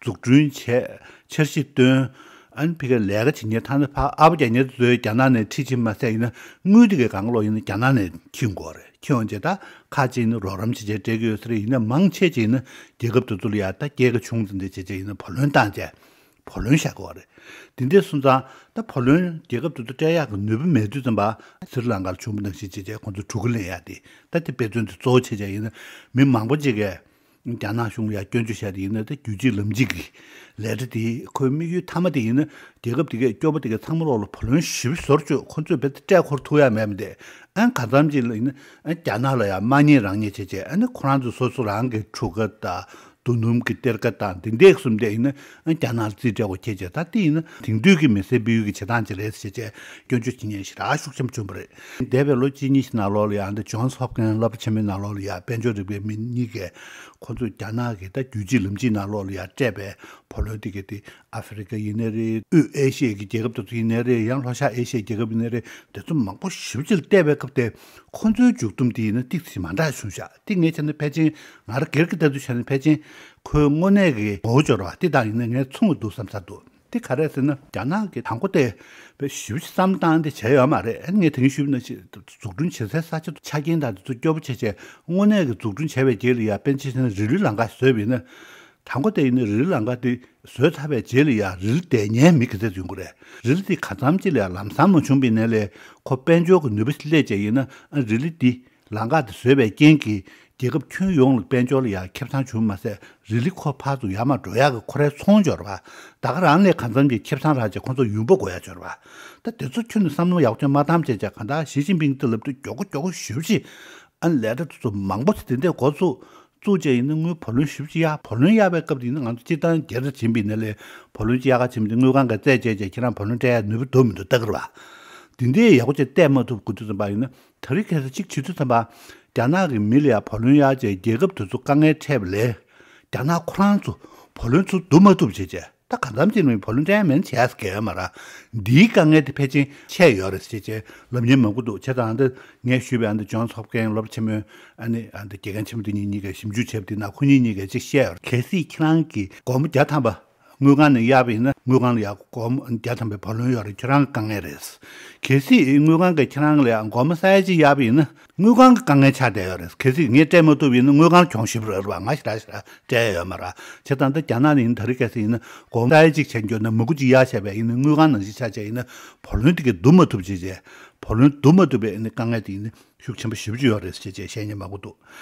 འཛུགས་སྐྲུན་བྱས། འཆར་གཞི་བཏོན། ཨ་ནི་ཕ་གིར་ལས་ཀ་བྱེད་མཁན་ཐ་ན་ཕར་ཨར་པོ་རྒྱག་མཁན་དེ་ཚོ་རྒྱ་ནག་ནས་ཁྲིད་ཕྱིན་མ་ཟད་ཡིན་ན་དངུལ་དེ་གའི་སྒང་ལོགས་ཡིན་ན་རྒྱ་ནག་ནས་ཁྱེར་ཡོང་གི་རེད། ཁྱེར་ཡོང་བྱས་ད་ཁ་ཅིག་ཡིན་ན་རོགས་རམ་བྱེད་བྱས་སྤྲད་ཀྱི་ཡོད་ས་རེད། ཡིན་ན་མང་ཆེ་ཅིག་ཡིན་ན་རྒྱལ་ཁབ་དེ་ཚོ་ལ་ཡ་ད་སྐྱེད་ཀ་ཆུང་ཙམ་དེ་བྱས་བྱས་ཡིན་ན་བུ་ལོན་བཏང་བྱས་བུ་ལོན་བཞག་གི་ཡོད་རེད། དེ་འདྲ་སོང་ཙང་ད་བུ་ལོན་རྒྱལ་ཁབ་དེ་ཚོ་སྤྲད་ཡག་གི་ནུས་པ་མེད་དུས་ཙམ་པ་སི་རི་ལང་ཀར་བྱུང་བ་ནང་བཞིན་བྱས་བྱས་ཁོང་ཚོ་གྲུ་གུ་ལེན་ཡག་དེ་ད་དེ་དཔེ་མཚོན་དེ་གཙོ་བོ་བྱས་བྱས་ཡིན་ན་མི་མང་པོ་ཅིག་གིས། རྒྱ་ནག་གཞུང་ལ་ཡ་སྐྱོན་བརྗོད་བྱས་ཏེ་ཡིན་ན་ད་རྒྱུད་གཅིག་ལམ་གཅིག་གི་ལས་གྲྭ་དེ་ཁོའི་དམིགས་ཡུལ་མཐའ་མ་དེ་ཡིན་ན་རྒྱལ་ཁབ་དེ་གའི་སྐྱོ་པོ་དེ་གའི་ཚང་མ་ལོག་ལ་བུ་ལོན་ཞེ་པོ་ཟོར་བཅུག་ཁོ་ཚོས་བེད་སྤྲད་འཁོར་ཐུབ་ཡ་མེད་མི་དེ། ཨ་གང་འཚམ་ཅིག་ལ་ཡིན་ན་ཨ་རྒྱ་ནག་ལ་ཡ་མ་ཉེས་རང་ཉེས་བྱས་བྱས་ཨ་ནི་ཁོ་རང་ཚོ་སོ་སོ་རང་གི་གྲུ་ཁ་དང་རྡོ་སྣུམ་གྱི་གཏེར་ཁ་དང་དེ་འདྲས་གསུམ་དེ་ཡིན་ན་ཨ་རྒྱ་ནག་ལ་རྩིས་སྤྲད་དགོས་ཁྱེད་བྱས། ད་དེ་ཡིན་ན་དེང་དུས་ཀྱི་མི་སེར་སྤེལ་ཡུལ་གྱི་བྱེད་སྟངས་ཅིག་རེད་ཟེར་བྱས་བྱས་སྐྱོན་བརྗོད་བྱེད་མཁན་ཞེ་དྲག་ཤུགས་ཆེན་པོ་བྱུང་བ་རེད། འདས་པའི་ལོ་གཅིག་གཉིས་ཤིག་ནང་ལོགས་ལ་ཡ་འདི་ཇོན་སི་ཧོབ་ཀིན་སློབ་གྲྭ་ཆེན་མོའི་ནང་ལོགས་ལ་ཡ་དཔལ་འབྱོར་རིག་པའི་མི་གཉིས་ཀས་ཁོ་ཚོས་རྒྱ་ནག་གི་ད་རྒྱུད་གཅིག་ལམ་གཅིག་ནང་ལོགས་ལ་ཡ་སྤྲད་པའི་བུ་ལོན་དེ་ག་དེ་ཨ་ཧྥེ་རི་ཀ་ཡིན་ནའི་རེད། དབུས་ཨེ་ཤི་ཡའི་གི་རྒྱལ་ཁབ་དེ་ཚོ་ཡིན་ནའི་རེད། ཡང་ལྷོ་ཤར་ཨེ་ཤི་ཡའི་རྒྱལ་ཁབ་ཡིན་ནའི་རེད། དེ་ཚོ་མང་པོ་ཞེ་པོ་ཅིག་ལ་སྤྲད་པའི་སྐབས་དེ་ཁོ་ཚོའི་མཇུག་སྡོམ་དེ་ཡིན་ན་ཏིག་ཙམ་མ་འདྲ་བྱུང་ཤག་དེ་ངས་བྱས་ན་ཕལ་ཆེར་ང་རང་སྒེར་གྱི་ལྟ་ཚུལ་བྱས་ན་ཕལ་ཆེར་ཁོའི་དངོས་གནས་ཀྱི་ངོ་བོ་སྦྱོར་བ་དེ་དང་ཡིན་ན་ངས་མཚུངས་ཀྱི་འདུག་བསམ་ཚར་འདུག་དེ་ག་རེ་ཟེར་ན་རྒྱ་ནག་གིས་དང་པོ་དེ་བས་ཞེ་པོ་ཅིག་བསམ་བློ་བཏང་སྟེ་བྱས་ཡོད་མ་རེད། ཨ་ནི་ངས་དེ་རིང་ཞུས་པ་ནང་བཞིན་འཛུགས་སྐྲུན་བྱེད་སའི་ས་ཆ་དང་ཆ་རྐྱེན་དང་དེ་ཚོ་སྐྱོ་པོ་བྱས་བྱས་དངོས་གནས་ཀྱི་འཛུགས་སྐྲུན་བྱས་པའི་རྗེས་ལ་ཡ་དཔེར་ན་ཆ་བཞག་ན་རི་ལི་ལང་ཀ་བཟོས་པ་ཡིན་ན། དང་པོ་དེ་ཡིན་ན་རི་ལི་ལང་ཀ་དེ་བཟོས་ཚར་བའི་རྗེས་ལ་ཡ་རི་ལི་དེད་མཁན་མི་ག་ཚད་ཡོང་གི་རེད། རི་ལི་དེ་གང་འཚམ་ཅིག་ལ་ཡ་ལམ་སང་མ་བྱུང་བའི་ནང་ལས་ཁོ་དཔལ་འབྱོར་གྱི་ནུས་པ་སླེབས་བྱས་ཡིན་ན་ཨ་རི་ལི་དེ། ལམ་ཁ་དེ་བཟོས་པའི་རྐྱེན་གྱིས་རྒྱལ་ཁབ་ཁྱོན་ཡོངས་ལ་དཔལ་འབྱོར་ལ་ཡང་ཁེ་བཟང་བྱུང་མ་ཟད་རི་ལི་ཁོ་ཕར་ཚུར་ཡར་མར་འགྲོ་ཡག་གི་ཁོ་རའི་ཚོང་འབྱོར་བ། ད་ག་རང་ལས་གང་འཚམ་གྱི་ཁེ་བཟང་རག་བྱས་ཁོ་ཚོ་ཡུན་པོ་འགོར་ཡག་འབྱོར་བ། ད་དེ་ཚོ་ཁྱོན་ནས་བསམ་བློ་ཡག་པོ་ཅིག་མ་བཏང་བྱས་བྱས་གང་ལྟར་ཞི་ཅིན་ཕིང་གིས་ལབ་དུས་མགྱོགས་པོ་མགྱོགས་པོ་ཞེ་པོ་ཅིག་ཨ་ནི་ལས་གྲྭ་དེ་ཚོ་མང་པོ་ཞིག་དེ་འདྲས་འགོ་བཙུགས། བཙུགས་བྱས་ཡིན་ན་དངུལ་བུ་ལོན་ཞེ་པོ་ཅིག་གཡར། བུ་ལོན་གཡར་བའི་སྐབས་དེ་ཡིན་ན་ང་ཚོ་སྤྱིར་བཏང་སྒེར་ར་བྱིན་པ་ཡིན་ན་ལས་བུ་ལོན་ཅིག་གཡར་ག་བྱིན་པ་དེ་དངུལ་ཁང་གིས་བཙལ་བྱས་བྱས་ཁྱེད་རང་བུ་ལོན་སྤྲད་ཡག་ནུས་པ་འདུག་མི་འདུག་ལྟ་གི་རེད་བ། དེ་འདྲས་ཡག་པོ་ཅིག་བལྟས་མ་ཐུབ་དགོས་དུས་ཙམ་པ་ཡིན་ན། དེ་རིང་ཁ་སང་གཅིག་བྱེད་དུས་ཙམ་པ། རྒྱ་ནག་གི་མི་ལ་ཡང་བུ་ལོན་གཡར་བྱས་རྒྱལ་ཁབ་དེ་ཚོ་དཀའ་ངལ་འཕྲད་པ་ལས། རྒྱ་ནག་ཁོ་རང་ཚོ་བུ་ལོན་ཚུར་བསྡུ་མ་ཐུབ་བྱས་བྱས་ད་གང་འཚམ་ཅིག་ནས་བུ་ལོན་སྤྲད་ཡ་མེད་ན་བྱས་ཟེར་གི་ཡོད་མ་རེད། འདིའི་དཀའ་ངལ་དེ་ཕལ་ཆེར་འཕྲད་ཡོད་རེད་ཟེར་བྱས་ལབ་མཁན་མང་པོ་འདུག་བྱས་ཙང་འདི་ངས་ཞུས་པའི་ཨ་འདི་ཇོན་སི་ཧོབ་ཀིན་སློབ་གྲྭ་ཆེན་མོའི་ཨ་ནི་ཨ་འདི་དགེ་རྒན་ཆེན་མོ་དེ་གཉིས་གཉིས་ཀས་ཞིབ་འཇུག་བྱས་པ་དེ་ན་ཁོ་གཉིས་གཉིས་ཀས་ཅིག་བཤད་ཡོད་རེད། གལ་སྲིད་ཁྱེད་རང་གིས་སྒོར་མོ་བརྒྱ་ཐམ་པ། དངུལ་ཁང་ནས་གཡར་བ་ཡིན་ན་དངུལ་ཁང་ལ་ཡར་སྒོར་མོ་བརྒྱ་ཐམ་པའི་བུ་ལོན་ཡོད་རེད། ཁྱོད་རང་གི་དཀའ་ངལ་རེད། གལ་སྲིད་དངུལ་ཁང་གིས་ཁྱེད་རང་ལ་ཡར་སྒོར་མོ་ས་ཡ་གཅིག་གཡར་བ་ཡིན་ན་དངུལ་ཁང་གི་དཀའ་ངལ་ཆགས་བསྡད་ཡོད་རེད། གལ་སྲིད་ངས་སྤྲད་མ་ཐུབ་པ་ཡིན་ན་དངུལ་ཁང་གྱོང་ཞིབ་རེད་བ། ང་ཞེ་དྲག་ཞེ་དྲག་སྤྲད་ཡ་ཡོད་མ་རེད། བྱས་ཙང་ད་རྒྱ་ནག་ནས་ཡིན་ད་རེས་གལ་སྲིད་ཡིན་ན་སྒོར་མོ་ས་ཡ་གཅིག་བྱས་འགྱོ་ན་མ་དགུ་གཅིག་གཡར་བྱས་པ་ཡིན་ན་དངུལ་ཁང་ནང་བཞིན་ཆགས་བྱས་ཡིན་ན་བུ་ལོན་དེ་གས་བསྡུ་མ་ཐུབ་བྱས་བྱས་བུ་ལོན་བསྡུ་མ་ཐུབ་པའི་ཨ་ནི་དཀའ་ངལ་དེ་ཡིན་ན། ཤུགས་ཆེན་པོ་ཞེ་པོ་ཅིག་ཡོད་རེད་ཟེར་བྱས་བཤད་མཁན་མང་པོ་འདུག།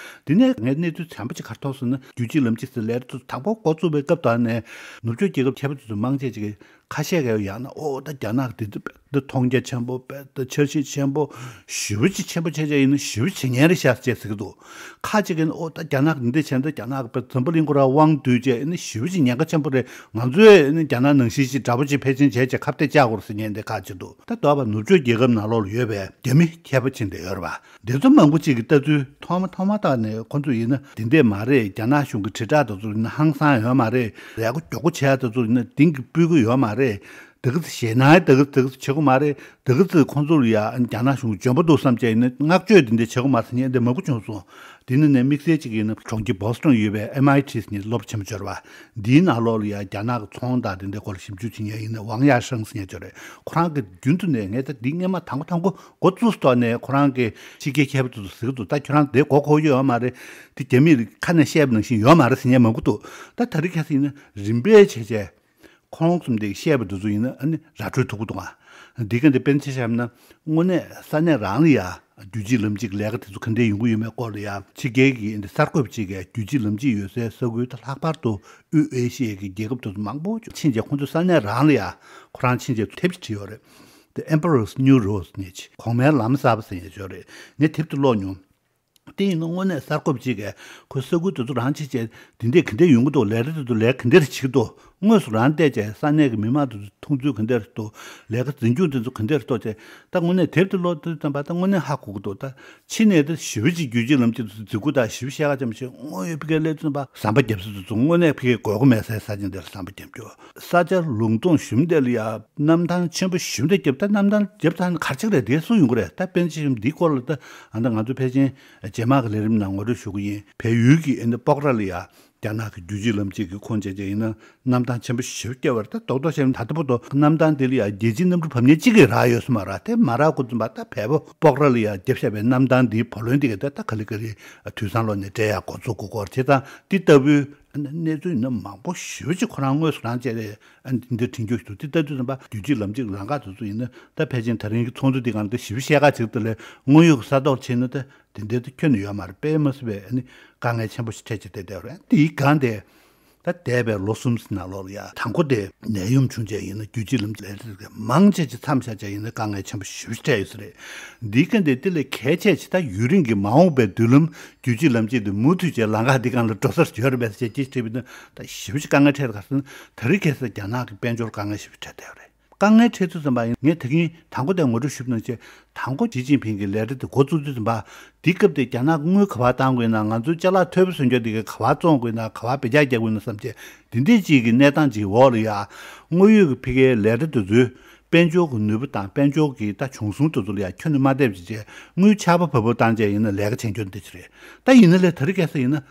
དེ་ནས་ངས་གནས་ཚུལ་དྲང་པོ་ཅིག་ག་རེ་མཐོང་སོང་ན། རྒྱུད་གཅིག་ལམ་གཅིག་ཟེར་ལས་རེད་དུ་དང་པོ་འགོ་བཙུགས་པའི་སྐབས་དང་ནས་ནུབ་ཕྱོགས་རྒྱལ་ཁབ་ཁྱད་པར་དུ་མང་ཆེ་ཅིག་གིས་ཁ་ཤས་ཀྱིས་ཡང་ན་ཨོ་ད་རྒྱ་ནག་འདི་འདི་འདི་མཐོང་རྒྱ་ཆེན་པོ་དཔེ་ད་འཆར་གཞི་ཆེན་པོ་ཞེ་པོ་ཅིག་ཆེན་པོ་བྱས་བྱས་ཡིན་ན་ཞེ་པོ་བྱེད་མཁན་རེད་ཤག་ཅེས་ཟེར་གྱི་འདུག། ཁ་ཅིག་གིས་ཨོ་ད་རྒྱ་ནག་འདི་འདི་བྱས་ན་རྒྱ་ནག་གི་དཔེ་འཛམ་བུ་གླིང་ཁོ་རང་དབང་བསྡུས་བྱས་ཡིན་ན་ཞེ་པོ་ཅིག་ཉེན་ཁ་ཆེན་པོ་རེད། ང་ཚོས་ཡིན་ན་རྒྱ་ནག་ནང་བཞིན་ཅིག་འདྲ་པོ་ཅིག་ཕལ་ཆེར་བྱས་བྱས་ཁ་གཏད་བཅག་དགོས་རེད་ཟེར་མཁན་འདི་ཁ་ཅིག་འདུག། ད་དོགས་པ་ནུབ་ཕྱོགས་རྒྱལ་ཁབ་ནང་ལོགས་ལ་ཡོད་པའི་རྒྱ་མི་ཁྱད་པར་ཕྱིན་བསྡད་ཡོད་རེད་པ། འདི་ཚོ་མང་པོ་ཅིག་གི་ལྟ་ཚུལ་ཐོག་མ་ཐོག་མ་དག་ནས་ཁོ་ཚོ་ཡིན་ན་འདི་འདྲས་མ་རེད། རྒྱ་ནག་གཞུང་གི་དྲིལ་བསྒྲགས་དེ་ཚོ་ཡིན་ན་ཧང་སང་ཡོད་མ་རེད། ལས་ཀ་མགྱོགས་པོ་བྱས་དེ་ཚོ་ཡིན་ན་གཏིང་གི་སྤུས་ཀ་ཡོད་མ་རེད། དེ་ག་ཚོད་ཞེད་སྣང་དེ་ག་ཚོད་དེ་ག་ཚོད་བྱེད་དགོས་མ་རེད། དེ་ག་ཚོད་ཁོ་ཚོ་ལ་ཡ་རྒྱ་ནག་གཞུང་འཇོན་པོ་འདུག་བསམ་བྱས་ཡིན་ན་བསྔགས་བརྗོད་འདི་འདྲས་བྱེད་དགོས་མ་རེད་ཟེར་མཁན་འདི་མང་པོ་བྱུང་སོང་། འདི་ནི་ནས་དམིགས་བསལ་གཅིག་ཡིན་ན་གྲོང་ཁྱེར་བྷོ་སི་ཊོན་ཡོད་པའི་ཨེམ་ཨའི་ཊི་ཟེར་མཁན་སློབ་གྲྭ་ཆེན་པོ་ཅིག་ཡོད་རེད་པ། འདིའི་ནང་ལོགས་ལ་ཡ་རྒྱ་ནག་གི་ཚོང་དང་དེ་འདྲའི་སྐོར་ལ་ཞིབ་འཇུག་བྱེད་མཁན་ཡིན་ན་ཝང་ཡ་ཧྲེང་ཟེར་མཁན་ཅིག་ཡོད་རེད། ཁོ་རང་གིས་རྒྱུན་དུ་ནས་ངས་ད་འདི་སྔས་མ་དང་པོ་དང་པོ་འགོ་བཙུགས་ཐོག་ནས་ཁོ་རང་གིས་ཕྱི་རྒྱལ་མཁས་པ་ཚོ་ཟེར་གྱི་འདུག། ད་ཁྱོད་རང་དེ་གོ་གོ་ཡོད་མ་རེད། དེ་རྒྱ་མིས་ཁ་ནས་བཤད་པ་ནང་བཞིན་ཡོད་མ་རེད་ཟེར་མཁན་མང་པོ་འདུག། ད་ད་རེས་ཁ་སང་ཡིན་ན་རིམ་པས་བྱས་བྱས་ཁོང་གསུམ་དེས་བཤད་པ་དེ་ཚོ་ཡིན་ན་ཨ་ནི་ར་སྤྲོད་ཐུབ་ཀྱི་འདུག་ཨ། འདི་ག་འདི་དཔེར་ན་ཆ་བཞག་ན་དངོས་གནས་ས་གནས་རང་ལ་ཡ་རྒྱུད་གཅིག་ལམ་གཅིག་ལས་ཀ་དེ་ཚོ་ག་འདྲས་ཡོང་གི་ཡོད་མེད་སྐོར་ལ་ཡ་ཕྱི་རྒྱལ་གྱི་འདི་གསར་འགོད་པ་གཅིག་གིས་རྒྱུད་གཅིག་ལམ་གཅིག་ཡོད་སའི་ས་ཁུལ་དུ་ལྷག་པར་དུ་དབུས་ཨེ་ཤི་ཡའི་གི་རྒྱལ་ཁབ་དེ་ཚོ་མང་པོ་ཕྱིན་རྗེས་ཁོང་ཚོའི་ས་གནས་རང་ལ་ཡ་ཁོ་རང་ཕྱིན་རྗེས་དེབ་ཅིག་བྲིས་ཡོད་རེད། The Emperor's New Rose ནས་གོང་མའི་ལམ་གསར་པ་ཟེར་ཡ་ཅིག་ཡོད་རེད། ངས་དེབ་དེ་ཀློག་མྱོང་། དེ་ཡིན་ན་དངོས་གནས་གསར་འགོད་པ་གཅིག་གིས་ཁོའི་ས་ཁུལ་དེ་ཚོ་རང་ཕྱིན་བྱས་དེ་འདྲས་ག་འདྲས་ཡོང་གི་འདུག། ལས་རིགས་དེ་ཚོ་ལས་ག་འདྲས་བྱེད་ཀྱི་འདུག། དངོས་སུ་རང་བལྟས་བྱས་ས་གནས་ཀྱི་མི་མང་དེ་ཚོ་མཐོང་ཚུལ་ག་འདྲས་རེད་འདུག། ལས་ཀ་འཛིན་སྐྱོང་དེ་ཚོ་ག་འདྲས་རེད་འདུག་བྱས། ད་དངོས་གནས་དེབ་དེ་ཀློག་དུས་ཙམ་པ་ད་དངོས་གནས་ཧ་གོ་གི་འདུག། ད་ཕྱི་ནས་ད་ཞེ་པོ་ཅིག་རྒྱུད་གཅིག་ལམ་གཅིག་དེ་ཚོ་འཛུལ་དགོས་ད་ཞེ་པོ་བཤད་ག་ཙམ་ཞིག་དངོས་ཡོད་ཕ་གིར་སླེབས་ཙམ་པ་ཟམ་པ་རྒྱབ་ས་དེ་ཚོ་དངོས་གནས་ཕ་གིར་དགོས་མཁོ་མེད་སའི་ས་ཆ་འདིར་ཟམ་པ་རྒྱབ་རྒྱུ། ས་ཆ་ལུང་སྟོང་ཞུམ་དེ་ལ་ཡ་གནམ་ཐང་ཆེན་པོ་ཞུམ་དེ་རྒྱབ། ད་གནམ་ཐང་རྒྱབ་ཐང་ག་རེ་ཆགས་རེད་དེ་སུ་ཡོང་གི་རེད། ད་དཔེར་ན་ཆ་བཞག་ན་འདིའི་སྐོར་ལ་ད་ཨ་ད་ང་ཚོ་ཕལ་ཆེར་རྗེས་མ་གི་ལས་རིམ་ནང་ངོ་སྤྲོད་ཞུ་གི་ཡིན། བལ་ཡུལ་གྱི་ཨ་ནི་སྤོག་ར་ལ་ཡ་རྒྱ་ནག་གི་རྒྱུད་གཅིག་ལམ་གཅིག་གི་ཁོངས་བྱས་བྱས་ཡིན་ན་གནམ་ཐང་ཆེན་པོ་ཞེ་པོ་སྐྱེ་བ་རེད། ད་རྡོག་རྡོག་བཤད་ན་ད་ལྟ་བར་དུ་གནམ་ཐང་དེ་ལ་ཡ་རྒྱལ་སྤྱིའི་གནམ་གྲུ་བབས་མཁན་གཅིག་གིས་རག་ཡོད་ས་མ་རེད། དེ་མ་རག་གོ་ཙམ་པ་ད་བལ་པོ་སྤོག་ར་ལ་ཡ་རྒྱབ་བཞག་པའི་གནམ་ཐང་འདིའི་བུ་ལོན་དེ་ག་ད་ད་ག་ལེ་ག་ལེ་དུས་སང་ལོག་ནས་སྤྲད་ཡག་འགོ་ཚུགས་དགོས་སྐོར་བྱས་ཙང་འདི་ལྟ་བུའི་གནས་ཚུལ་ཡིན་ན་མང་པོ་ཞེ་པོ་ཅིག་ཁོ་རང་དངོས་སུ་རང་བཅས་རེད། ཨ་འདི་འདྲ་དྲན་རྒྱུ་ཞིག་འདུག། དེ་ལྟ་དུས་ཙམ་པ་རྒྱུད་གཅིག་ལམ་གཅིག་ལམ་ཁ་དེ་ཚོ་ཡིན་ན་ད་ཕལ་ཆེར་ད་རིང་གི་ཚོགས་འདུ་འདི་སྒང་ལ་ད་ཞེ་པོ་བཤད་ག་ཅིག་དེ་ལས་དངོས་ཡོད་ཀྱི་ས་ཐོག་ཕྱིན་ན་ད་དེ་འདྲའི་ད་ཁྱོན་ནས་ཡོད་མ་རེད། དཔེ་མ་སྲིད་པའི་ཨ་ནི་དཀའ་ངལ་ཆེན་པོ་ཞིག་འཕྲད་ཀྱི་བསྡད་བསྡད་པ་རེད། དེའི་སྒང་དེ་ད་འདས་པའི་ལོ་གསུམ་ནང་ལོགས་ལ་ཡ་དང་པོ་དེ་ནད་ཡམས་བྱུང་རྗེས་ཡིན་ན་རྒྱུད་གཅིག་ལམ་གཅིག་ལས་རིགས་མང་ཆེ་ཆེ་མཚམས་བཞག་བྱས་ཡིན་ན་དཀའ་ངལ་ཆེན་པོ་ཞེ་པོ་ཅིག་འཕྲད་ཡོད་ས་རེད། འདིའི་སྒང་དེ་དེ་ལས་གལ་ཆེ་ཆེ་ད་ཡུན་རིང་གི་མ་འོངས་པའི་མདུན་ལམ་རྒྱུད་གཅིག་ལམ་གཅིག་དེ་མུ་མཐུད་བྱས་ལམ་ཁ་འདི་སྒང་ལ་འགྲོ་སར་ཡོད་རེད་པས་ཟེར་ཅིག་དྲིས་པ་ཡིན་ན་ད་ཞེ་པོ་ཅིག་དཀའ་ངལ་འཕྲད་ག་ཟེར་ན་ད་རེས་ཁ་སང་རྒྱ་ནག་གི་དཔལ་འབྱོར་དཀའ་ངལ་ཞེ་པོ་འཕྲད་བསྡད་ཡོད་རེད། དཀའ་ངལ་འཕྲད་དུས་ཙམ་པ་ཡིན་ངས་ད་གིན་དང་པོ་དེ་ངོ་སྤྲོད་ཞུས་པ་ནང་བཞིན་དང་པོ་ཞི་ཅིན་ཕིང་གི་ལས་རིམ་དེ་འགོ་བཙུགས་དུས་ཙམ་པ་དེའི་སྐབས་དེ་རྒྱ་ནག་གི་དངུལ་ག་པར་བཏང་དགོས་ན་ང་ཚོའི་ཅ་ལག་མཐོ་པོ་བཟོ་རྒྱུ་དེ་ག་ག་པར་བཙོང་དགོས་ན་ག་པར་བེད་སྤྱོད་རྒྱག་དགོས་ན་བསམ་བྱས་དེ་འདྲས་ཅིག་གི་གནས་སྟངས་ཅིག་འོག་ལ་ཡ་དངོས་ཡོད་ཀྱི་ཕ་གིའི་ལས་རིམ་དེ་ཚོའི་དཔལ་འབྱོར་གྱི་ནུས་པ་དང་དཔལ་འབྱོར་གྱི་ད་བྱུང་སོང་དེ་ཚོ་ལ་ཡ་ཁྱོན་ནས་མ་བལྟས་པ་ཅིག་བྱས་དངུལ་ཆར་པ་བབས་བབས་བཏང་བྱས་ཡིན་ན་ལས་ཀ་བྱེད་རྒྱུ་འདི་ཅིག་རེད། ད་ཡིན་ན་ལས་ད་རེས་ཁ་སང་ཡིན་ན།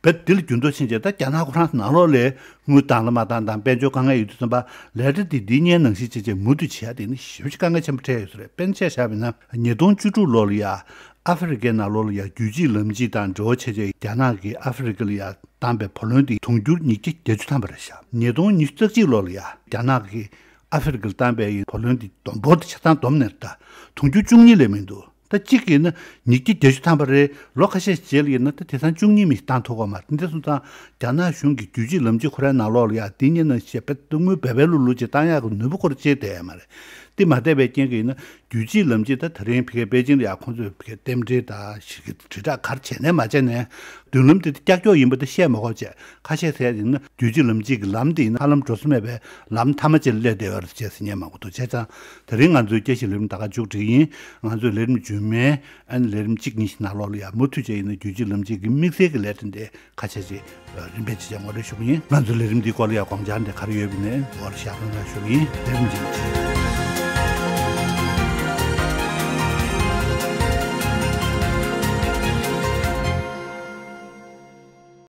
བས་དེ་ལ་འགྱུར་ལྡོག་ཕྱིན་རྗེས་ད་རྒྱ་ནག་ཁོ་རང་ནང་ལོགས་ལ་དངུལ་བཏང་ལ་མ་བཏང་དང་དཔལ་འབྱོར་དཀའ་ངལ་ཡོད་དུས་ཙམ་པ་ལས་རིམ་དེ་འདི་སྔའི་ནང་བཞིན་བྱས་རྗེས་མུ་མཐུད་བྱེད་ཡ་དེ་ནི་ཞེ་པོ་ཅིག་དཀའ་ངལ་ཆེན་པོ་འཕྲད་ཡོད་ས་རེད། དཔེར་ན་ཆ་བཞག་པ་ཡིན་ན་ཉིས་སྟོང་བཅུ་དྲུག་ལོ་ལ་ཡ་ཨ་ཧྥེ་རི་ཁའི་ནང་ལོགས་ལ་ཡ་རྒྱུད་གཅིག་ལམ་གཅིག་དང་འབྲེལ་བ་བྱས་རྗེས་རྒྱ་ནག་གིས་ཨ་ཧྥེ་རི་ཁ་ལ་ཡ་བཏང་པའི་བུ་ལོན་དེ་དུང་ཕྱུར་ཉིས་བརྒྱ་བརྒྱད་ཅུ་ཐམ་པ་རེད་ཤག། ཉིས་སྟོང་ཉི་ཤུ་རྩ་གཅིག་ལོ་ལ་ཡ་རྒྱ་ནག་གིས་ཨ་ཧྥེ་རི་ཁ་ལ་བཏང་པའི་བུ་ལོན་དེ་བསྡོམས་འབོར་དེ་ཆ་ཚང་བསྡོམས་ནས་ད་དུང་ཕྱུར་བཅུ་གཉིས་ལས་མི་འདུག། ད་གཅིག་ཡིན་ན་ཉིས་བརྒྱ་བརྒྱད་ཅུ་ཐམ་པ་རེད། ལོ་ཁ་ཤས་རྗེས་ལ་ཡིན་ན་ད་དེང་སང་བཅུ་གཉིས་མི་ཞིག་བཏང་ཐུབ་ཀྱི་མ་རེད། འདི་སོང་ཙང་རྒྱ་ནག་གཞུང་གིས་རྒྱུད་གཅིག་ལམ་གཅིག་ཁོ་རའི་ནང་ལོགས་ལ་ཡ་འདི་གཉིས་ནང་བཤད་པའི་དངུལ་འབེལ་བའི་ལུགས་ལུགས་ཅིག་བཏང་ཡག་གི་ནུས་པ་ཁོ་ར་ཅིག་བསྡད་ཡ་མ་རེད། འདི་མ་བསྡད་པའི་རྐྱེན་གྱིས་ཡིན་ན་རྒྱུད་གཅིག་ལམ་གཅིག་ད་ད་རིང་ཕ་གིའི་པེ་ཅིང་ལ་ཡ་ཁོང་ཚོས་ཕ་གིའི་རྟེན་འབྲེལ་དང་ཞིག་གི་དྲིལ་བསྒྲགས་ག་རེ་བྱས་ནས་མ་བྱས་ནས་མདུན་ལམ་དེ་ཀྱག་ཀྱོག་ཡིན་པ་དེ་བཤད་མ་དགོས་བྱས་ཁ་ཤས་ཟེར་ཡ་ཡིན་ན་རྒྱུད་གཅིག་ལམ་གཅིག་གི་ལམ་དེ་ཡིན་ན་ཧ་ལམ་འགྲོ་ས་མེད་པའི་ལམ་མཐའ་མ་ཅིག་ལ་སླེབས་བསྡད་ཡོད་རེད་ཅེས་ཟེར་མཁན་མང་པོ་འདུག། བྱས་ཙང་ད་རིང་ང་ཚོའི་དཔྱད་ཞིབ་ལས་རིམ་ད་ག་མཇུག་སྒྲིལ་ཡིན། ང་ཚོའི་ལས་རིམ་རྗེས་མའི་ཨ་ནི་ལས་རིམ་གཅིག་གཉིས་ཤིག་ནང་ལོགས་ལ་ཡང་མུ་མཐུད་བྱས་ཡིན་ན་རྒྱུད་གཅིག་ལམ་གཅིག་གི་དམིགས་བསལ་གྱི་ལས་རིམ་དེ་ཁ་ཤས་ཤིག་རིམ་པས་ཅིག་ཅིག་ངོ་སྤྲོད་ཞུ་གི་ཡིན། ང་ཚོའི་ལས་རིམ་འདིའི་སྐོར་ལ་ཡང་དགོངས་འཆར་འདི་ག་རེ་ཡོད་པ་ཡིན་ན་འོག་ལ་ཤར་གནང་རོགས་ཞུ་གི་ཡིན། ལས་རིམ་རྗེས་མ་ཅིག